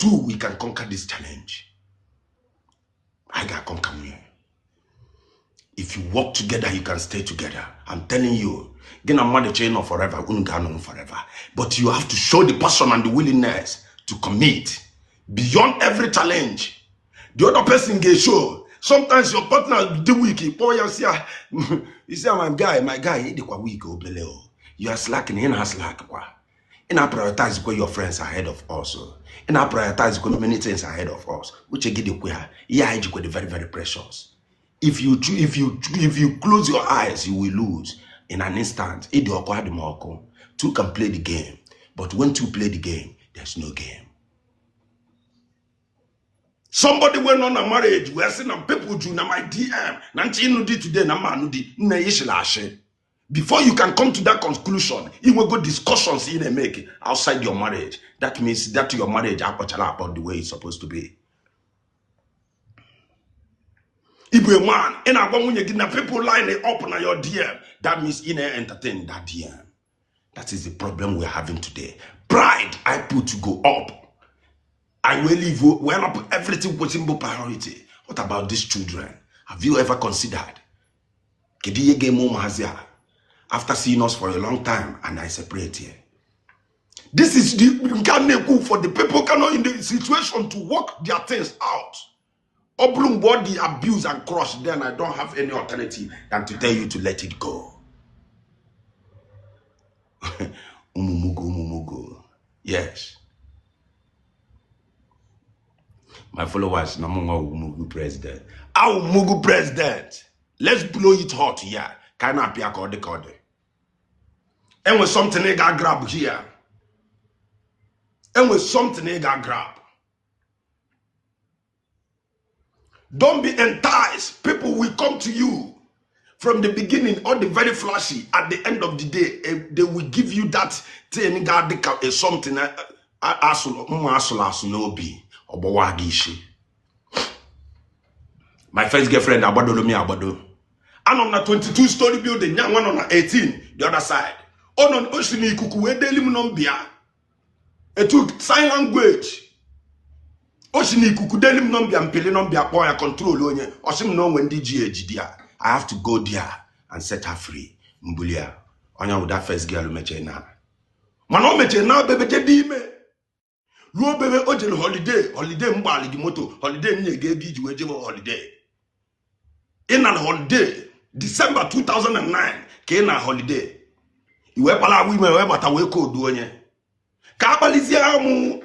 Two, we can conquer this challenge. I got conquer me. If you work together, you can stay together. I'm telling you, get a money chain of forever, forever. But you have to show the passion and the willingness to commit beyond every challenge. The other person get show. Sometimes your partner do weak. You say, my guy, weak. You are slacking, he has slack. And I prioritize where your friends are ahead of us. And I prioritize many things ahead of us. Which you get the very, very precious. If you close your eyes, you will lose in an instant. Two can play the game, but when two play the game, there's no game. Somebody went on a marriage, we're seeing people do na my DM. Today, before you can come to that conclusion, you will go discussions in and make outside your marriage. That means that your marriage about the way it's supposed to be. If you're a man, and I want you to people line up on your DM, that means you entertain that DM. That is the problem we're having today. Pride, I put to go up. I will leave well up everything possible priority. What about these children? Have you ever considered? After seeing us for a long time, and I separate here. This is the for the people cannot in the situation to work their things out. Oblong body abuse and crush, then I don't have any alternative than to tell you to let it go. Umumugo. Yes. My followers, Namunga Umugu president. Our Mugu president. Let's blow it hot here. Can I be a code? And with something they got grab here. And with something they got grab. Don't be enticed. People will come to you from the beginning or the very flashy. At the end of the day, they will give you that thing. Something. My first girlfriend, Abado. And on a 22-story building, young one on a 18, the other side. On an ocean, kuku delim nombia. It took sign language. Oshini kukudelim nombia mpele nombia boy control onye. Oshim no when DGA. I have to go there and set her free. Mbulia. Onya with that first girl meche na. Mano meche na bebe jedi me. Luo bebe ojel holiday mbali gimoto. Holiday nye gebi juwejewo holiday. In an holiday, December 2009, kena holiday. Iwe pala wime we bata we ko duonye. Kabalizia mu